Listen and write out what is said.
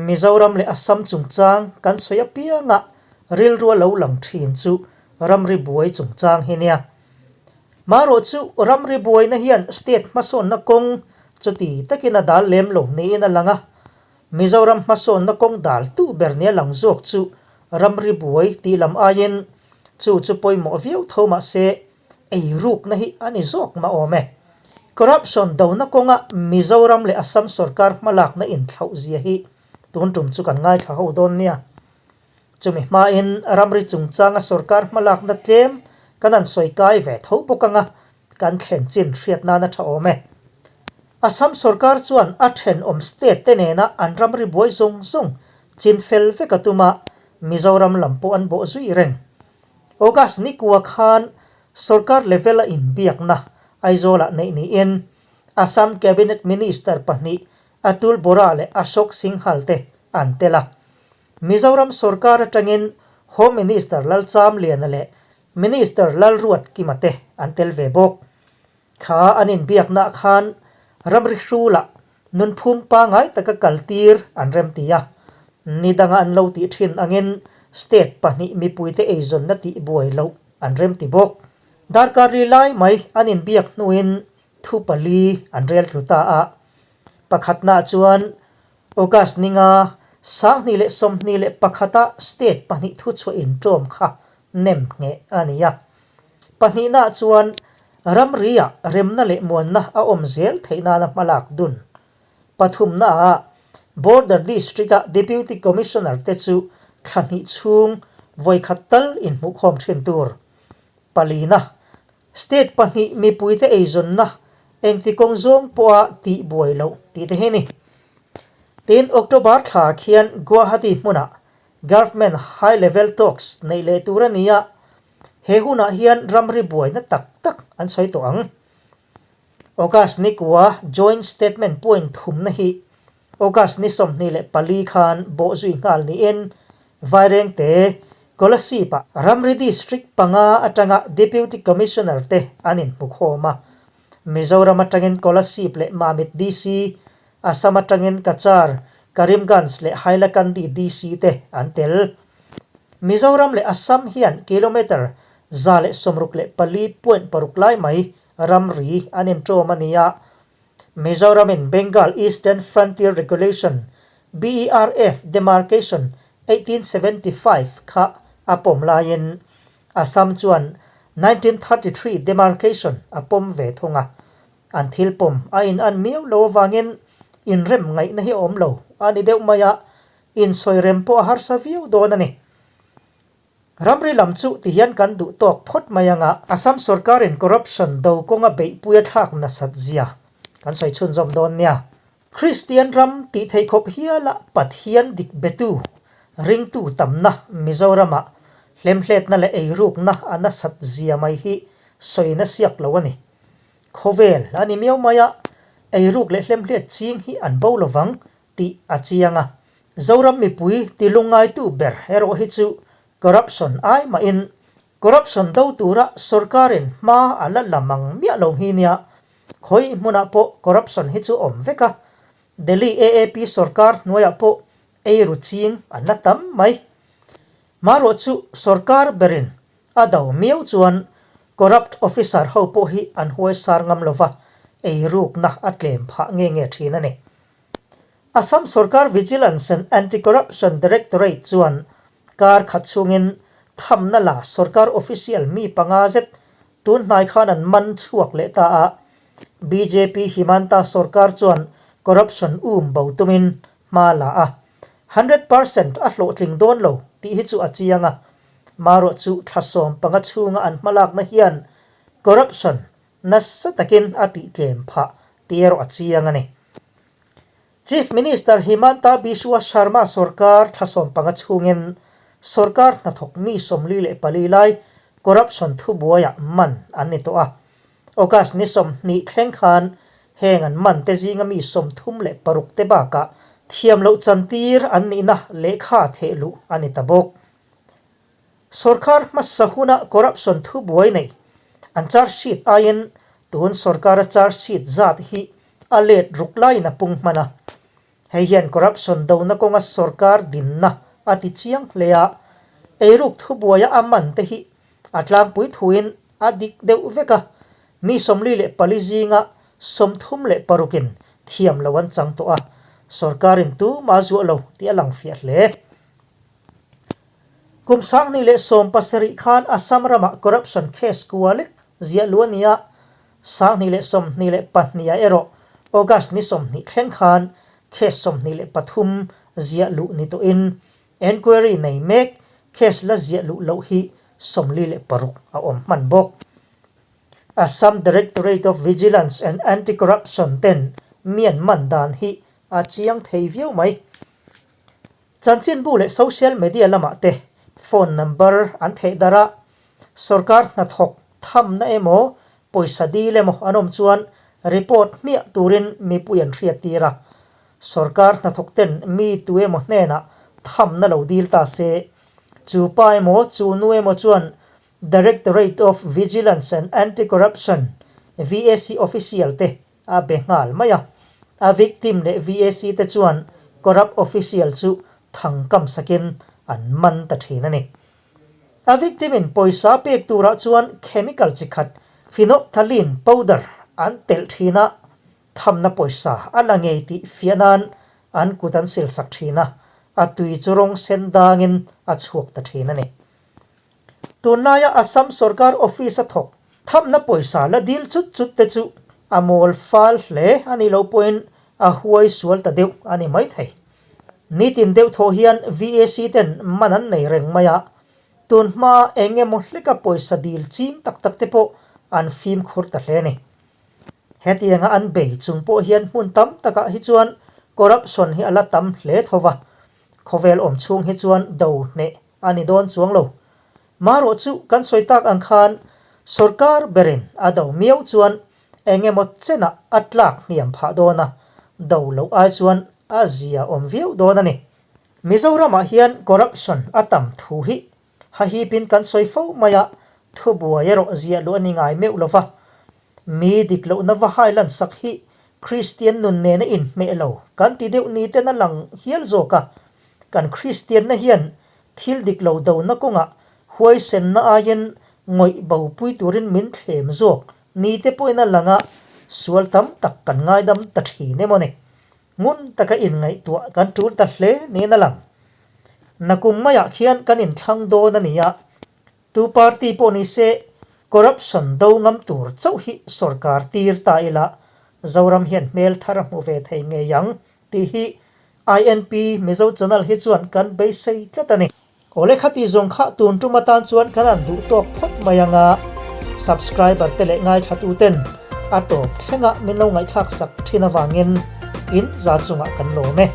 Mizoram leh Assam chungchang kan sawi apianga rilru a lo lang thin chu ramri buai chungchang hi nia. Marawh chu ramri buaina hian state hmasawnna kawng chuti takin a dal lem lo niin a lang a. Mizoram hmasawnna kawng dal tu ber nia lang zawk chu ramri buai tih lam aiin chu chu pawimawh viau tho mahse Eirukna hi a ni zawk mah awm e. Corruption dona kawnga Mizoram leh Assam sorkar hmalakna inthlauh zia hi tun tum chu kan ngaithla ho dawn nia. Chumi hmain ramri chungchanga sorkar hmalakna tlem kan han sawi kai ve tho bawk anga kan thlen chin hriat nan a tha awm e. Assam sorkar chuan a thenawm state te nena an ramri buai zawng zawng chin fel vek a tum a, Mizoram lam pawh an bawh zui reng. August nikua khan sorkar level a inbiakna Aizawl-ah neih niin Assam Cabinet Minister pahnih Atul Bora leh Ashok Singhal te an tel a. Mizoram sorkar atangin Home Minister Lalchamliana leh Minister Lalruatkima te an tel ve bawk. Kha an inbiaknaah khan ramri hrulah nunphum pangai taka kaltir an remti a, ni danga an lo tih thin angin state pahnih mipuite eizawnna tih buai loh an remti bawk. Darkar ri lai mai an inbiak hnuin thu pali an rel tlu ta a, pakhatnaah chuan August ninga 2021 a state pahnih thuchhuah inṭawm kha nem ngheh a ni a. Pahnihnaah chuan ramriah remna leh muanna a awm zel theih nana hmalak dun. Pathumnaah Border District-a Deputy Commissioner te chu thla hnih chhung vawikhat tal inhmuhkhawm thin tur. Palina, State pahnih mipuite eizawnna engti kawng zawng pawha tih buai loh tih te hi a ni. Tin, October thla khian Guwahati hmunah Government High Level Talks neih leh tur a ni a, he hunah hian ramri buaina tak tak an sawi tawh ang. August ni kua Joint Statement point thumna hi August ni 24 khan bawh zui nghal niin Vairengte Kolasib-ah ramri district panga atanga Deputy Commissioner te an inhmukhawm a. Mizoram atangin Kolasib leh Mamit DC, Assam atangin Cachar, Karimganj leh Hailakandi DC te an tel. Mizoram leh Assam hian kilometre 164.6 lai mai ramri an inṭawm a ni a. Mizoram-in Bengal Eastern Frontier Regulation, BERF, Demarcation, 1875 kha a pawm laiin Assam chuan 1933 Demarcation a pawm ve thung a. An thil pawm a in an miau lo avangin inrem ngaihna hi a awm lo a ni deuh mai a, insawi rem pawh a harsa viau dawn a ni. Ramri lam chu ti hian kan duh tawk phawt mai ang a. Assam sorkarin corruption do kawnga beihpui a thlak nasat zia kan sawi chhunzawm dawn nia. Kristian ram tih theih khawp hiala Pathian dik betu, ringtu tamna Mizoramah hlemhletna leh eirukna a nasat zia mai hi sawina siak lo a ni. Khawvel a ni miau mai a, eiruk leh hlemhlet ching hi an bo lovang tih a chiang a. Zoram mipui ti lungngaitu ber erawh hi chu corruption ai mahin corruption do tura sorkarin hma a la la mang miah lo hi nia. Khawi hmunah pawh corruption hi chu awm vek a, Delhi AAP sorkar hnuaiah pawh eiru ching an la tam mai. Marawh chu sorkar berin a do miau chuan corrupt officer ho pawh hi an huaisar ngam lova, eirukna a tlem phah nge nge thin a ni. Assam sorkar Vigilance and Anti-Corruption Directorate chuan kar khat chhungin thamna la sorkar official mi panga zet tun hnai khan an man chhuak leh ta a. Bjp Himanta sorkar chuan corruption um bo tumin hma la a, 100% a hlawhtling dawn lo tih hi chu a chiang a. Marawh chu thla 15 chhunga an hmalakna hian corruption nasa takin a tihtlem phah tih erawh a chiang a ni. Chief Minister Himanta Biswa Sarma sorkar thla 15 chhungin sorkar hnathawk mi 44 lai corruption thubuaiah man an ni tawh a. August ni 20 thleng khan heng an man te zinga mi 36 te bakah thiam loh chantir an nihna lehkha thehluh a ni ta bawk. Sorkar hmasa huna corruption thubuai nei an charge sheet aiin tun sorkara charge sheet zat hi a let ruk laiin a pung hman a. Hei hian corruption dona kawnga sorkar dinna a ti chiang hle a, eiruk thubuaia a man te hi a tlangpui thuin a dik deuh vek a, mi 44 zinga 36 in thiam lo an chang tawh a, sorkarin tumah zuah lo tih a lang fiah hle. Kum 2017 khan Assam ramah corruption case kua lek ziah luh a ni a, 2022 ah erawh August ni 20 thleng khan case 23 ziah luh ni tawhin enquiry nei mek case la ziah luh loh hi 46 a awm hman bawk. Assam Directorate of Vigilance and Anti-Corruption ten mi an man dan hi a chiang thei viau mai. Chanchinbu leh social media lamah te phone number an theih darh a, sorkar hnathawk thamna emaw pawisa dil emaw an awm chuan report hmiah turin mipui an hriat tir a. Sorkar hnathawk ten mi tu emaw hnenah thamna lo dil ta se, chu pa emaw chu nu emaw chuan Directorate of Vigilance and Anti-Corruption, VAC, official te a be nghal mai a. A victim leh VAC te chuan corrupt official chu thang kam sakin an man ta thin a ni. A victim in pawisa pek turah chuan chemical chi khat phenolphthalein powder an telh thin a, thamna pawisa a la ngei tih fiah nan an kut an sil sak thin a, a tui chu rawng sen dangin a chhuak ta thin a ni. Tunlaia Assam sorkar office a thawk thamna pawisa la dil chut chut te chu a mawl fal hle a nih loh pawhin a huai sual ta deuh a ni maithei. Nitin deuh thawh hian VAC ten man an nei reng mai a, tun hma eng emaw hleka pawisa dil ching tak tak te pawh an fimkhur ta hle a ni. Hetianga an bei chung pawh hian hmun tam takah hi chuan corruption hi a la tam hle tho va, khawvel awm chhung hi chuan do hneh a ni dawn chuang lo. Marawh chu kan sawi tak ang khan sorkar berin a do miau chuan eng emaw chenah a tlak hniam phah dawn a, do loh ai chuan a zia awm viau dawn a ni. Mizoramah hian corruption a tam thu hi hahipin kan sawi fo mai a, thubuai erawh ziah luh a ni ngai meuh lo va. Mi dik lohna va hai lansak hi Kristian nun nena inhmeh lo kan ti deuh ni ten a lang hial zawk a. Kan Kristianna hian thil dik lo dona kawngah huaisenna aiin ngawih bopui turin min thlem zawk ni te pawhin a lang a, sual tam tak kan ngaidam ta thin emaw ni. Ngun taka inngaihtuah kan tul ta hle niin a lang. Nakum maiah khian kan inthlang dawn a ni a, Tu party pawh ni se corruption do ngam tur chauh hi sorkar tir ta ila Zoram hian hmel thar a hmu ve thei ngei ang tih hi INP Mizo channel hi chuan kan beisei tlat a ni. Awle khati zawng kha tun tum atan chuan kan han duh tawk phawt mai ang a, subscriber te leh ngaithlatu ten a tawp thlengah min lo ngaihthlak sak thin avangin in za chungah kan lawm e.